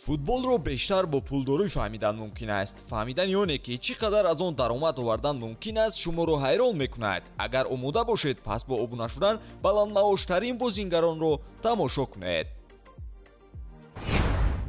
Футболро бештар бо пулдорӣ фаҳмидан мумкин аст. Фаҳмидани оне, ки чӣ қадар аз он даромад овардан мумкин аст, шуморо ҳайрон мекунад. Агар омода бошед, пас бо обуна шудан баландмаоштарин бозингаронро тамошо кунед.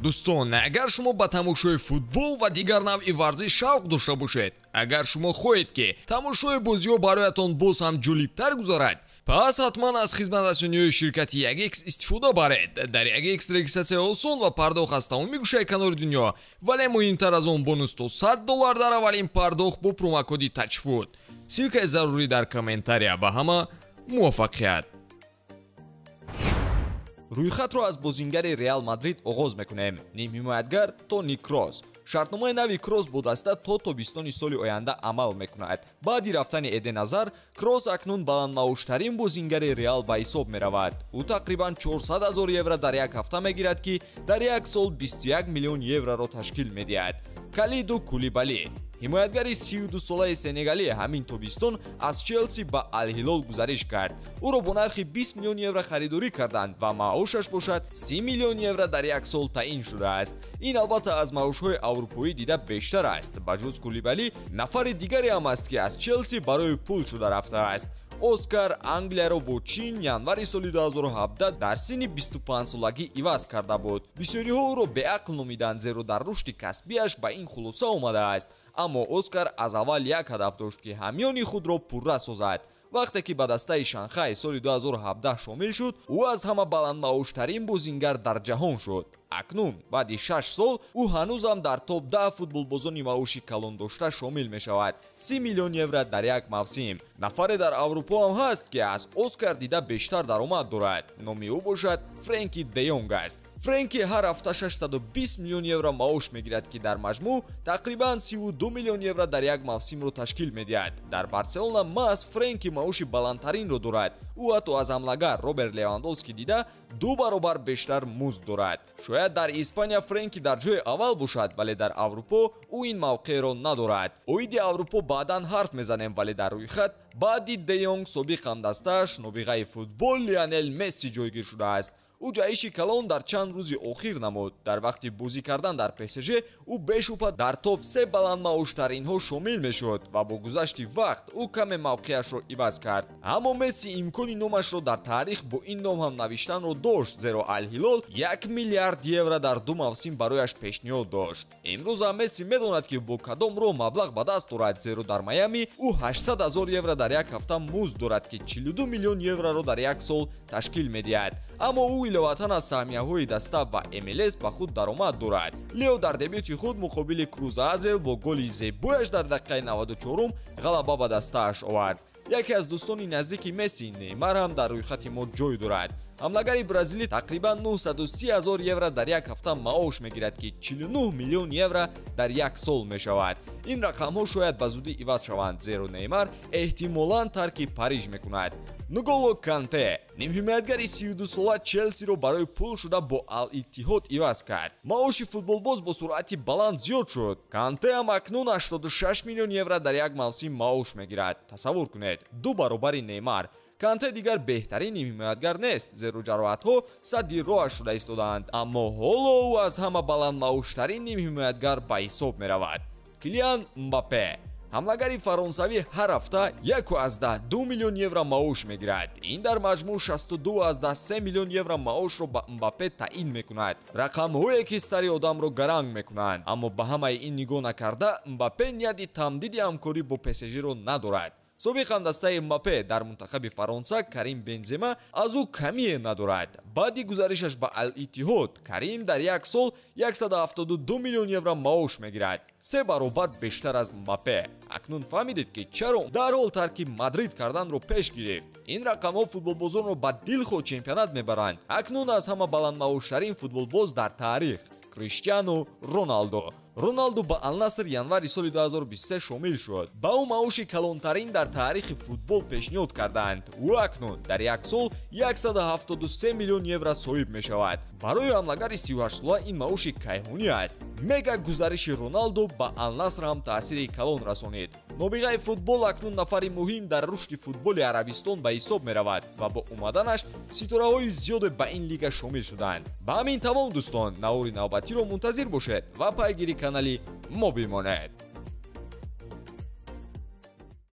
Дӯстон, агар шумо ба тамошои футбол ва дигар навъи варзиш шавқ дошта бошед, агар шумо хоҳед, ки тамошои бозиҳо бароятон боз ҳам ҷолибтар гузарад, пас ҳатман аз хизматрасониҳои ширкати 1X истифода баред. Дар 1X регистратсия осон ва пардохт аз тамоми гӯшаи канори дунё, вале муҳимтар аз он бонус то $100 дар аввалин пардохт бо промокоди TAJFOOT. Ссылкаи зарурӣ дар комментария. Ба ҳама муваффақият. Рӯйхатро аз бозингари Реал Мадрид оғоз мекунем. Нимҳимоятгар Тони Кросс. Шартномаи нави Кросс бо даста то тобистони соли оянда амал мекунад. Баъди рафтани Эден Азар, Кросс акнун баландмаоштарин бозингари Реал ба ҳисоб меравад. Ӯ тақрибан 400 ҳазор евро дар як ҳафта мегирад, ки дар як сол 21 миллион евроро ташкил медиҳад. Калиду Кулибали. Ҳимоятгари 32-солаи сенегалӣ ҳамин тобистон аз Челси ба Алҳилол гузариш кард. Ӯро бо нархи 20 миллион евро харидорӣ карданд ва маошаш бошад 30 миллион евро дар як сол таъин шудааст. Ин албатта аз маошҳои аврупоӣ дида бештар аст. Ба ҷуз Кулибалӣ, нафари дигаре ҳам аст, ки аз Челси барои пул шуда рафтааст. Оскар Англияро бо Чин январи соли 2017 дар синни 25-солагӣ иваз карда буд. Бисёриҳо ӯро беақл номиданд, зеро дар рушди касбиаш ба ин хулоса омадааст. Аммо Оскар аз аввал як ҳадаф дошт, ки ҳамёни худро пурра созад. Вақте ки ба дастаи Шанхай соли 2017 шомил шуд, ӯ аз ҳама баландмаоштарин бозингар дар ҷаҳон шуд. Акнун баъди 6 сол ӯ ҳанӯзам дар топ 10 футболбозони маоши калон дошта шомил мешавад. 30 миллион евро дар як мавсим. Нафаре дар Аврупо ҳам ҳаст, ки аз Оскар дида бештар даромад дорад. Номи ӯ бошад Френки де Йонг аст. Френки ҳар ҳафта 620 миллион евро маош мегирад, ки дар маҷмӯъ тақрибан 32 миллион евро дар як мавсимро ташкил медиҳад. Дар Барселона маҳз Френки маоши баландтаринро дорад. Ӯ ҳатто аз ҳамлагар Роберт Левандовски дида 2 баробар бештар музд дорад. Шояд дар Испания Френки дар ҷои аввал бошад, вале дар Аврупо ӯ ин мавқеъро надорад. Оиди Аврупо баъдан ҳарф мезанем, вале дар рӯйхат баъди де Йонг собиқ ҳамдастааш, нобиғаи футбол Лионел Месси ҷойгир шудааст. Ӯ ҷаҳиши калон дар чанд рӯзи охир намуд. Дар вақти бозӣ кардан дар ПСЖ ӯ бешубҳа дар топ 3 баландмаоштаринҳо шомил мешуд ва бо гузашти вақт ӯ каме мавқеашро иваз кард. Аммо Месси имкони номашро дар таърих бо ин ном ҳам навиштанро дошт, зеро Алҳилол 1 миллиард евро дар 2 мавсим барояш пешниҳод дошт. Имрӯз ҳам Месси медонад, ки бо кадом роҳ маблағ ба даст орад, зеро дар Майами ӯ 800 ҳазор евро дар як ҳафта музд дорад, ки 42 миллион евроро дар як сол ташкил медиҳад. Аммо ӯ иловатан аз саҳмияҳои даста ва МЛС ба худ даромад дорад. Лео дар дебюти худ муқобили Крузазел бо голи зебояш дар дақиқаи 94 ғалаба ба дастааш овард. Яке аз дӯстони наздики Месси, Неймар ҳам дар рӯйхати мо ҷой дорад. Ҳамлагари бразилӣ тақрибан 930 ҳазор евро дар як ҳафта маош мегирад, ки 49 миллион евро дар як сол мешавад. Ин рақамҳо шояд ба зудӣ иваз шаванд, зеро Неймар эҳтимолан тарки Париж мекунад. Нголо Канте. Нимҳимоятгари 32-сола Челсиро барои пул шуда бо Ал-Иттиҳод иваз кард. Маоши футболбоз бо суръати баланд зиёд шуд. Канте ҳам акнун 86 миллион евро дар як мавсим маош мегирад. Тасаввур кунед, 2 баробари Неймар. Канте дигар беҳтарин нимҳимоятгар нест, зеро ҷароҳатҳо садди роҳаш шуда истодаанд, аммо ҳоло ӯ аз ҳама баландмаоштарин нимҳимоятгар ба ҳисоб меравад. Килиан Мбаппе. Ҳамлагари фаронсавӣ ҳар ҳафта 1,2 миллион евро маош мегирад. Ин дар маҷмӯъ 62,3 миллион евро маошро ба Мбаппе таъин мекунад. Рақамҳое, ки сари одамро гаранг мекунанд. Аммо ба ҳамаи ин нигоҳ накарда, Мбаппе нияти тамдиди ҳамкорӣ бо ПСЖ-ро надорад. Собиқ ҳамдастаи Мбаппе дар мунтахаби Фаронса Карим Бензема аз ӯ камие надорад. Баъди гузаришаш ба Ал-Иттиҳод, Карим дар як сол 172 миллион евро маош мегирад, 3 баробар бештар аз Мбаппе. Акнун фаҳмидед, ки чаро дарҳол тарки Мадрид карданро пеш гирифт. Ин рақамҳо футболбозонро ба дилхоҳ чемпионат мебаранд. Акнун аз ҳама баландмаоштарин футболбоз дар таърих Криштиану Роналдо. Роналду ба Ал-Наср январи соли 2023 шомил шуд. Ба ӯ маоши калонтарин дар таърихи футбол пешниҳод карданд. Ӯ акнун дар як сол 173 миллион евро соҳиб мешавад. Барои ҳамлагари 38-сола ин маоши кайҳонӣ аст. Мега гузариши Роналду ба Ал-Наср ҳам таъсири калон расонид. Нобиғаи футбол акнун нафари муҳим дар рушди футболи Арабистон ба ҳисоб меравад ва бо омаданаш ситораҳои зиёде ба ин лига шомил шуданд. Ба ҳамин тамом, дӯстон, навори навбатиро мунтазир бошед ва пайгири канали мо бимонед.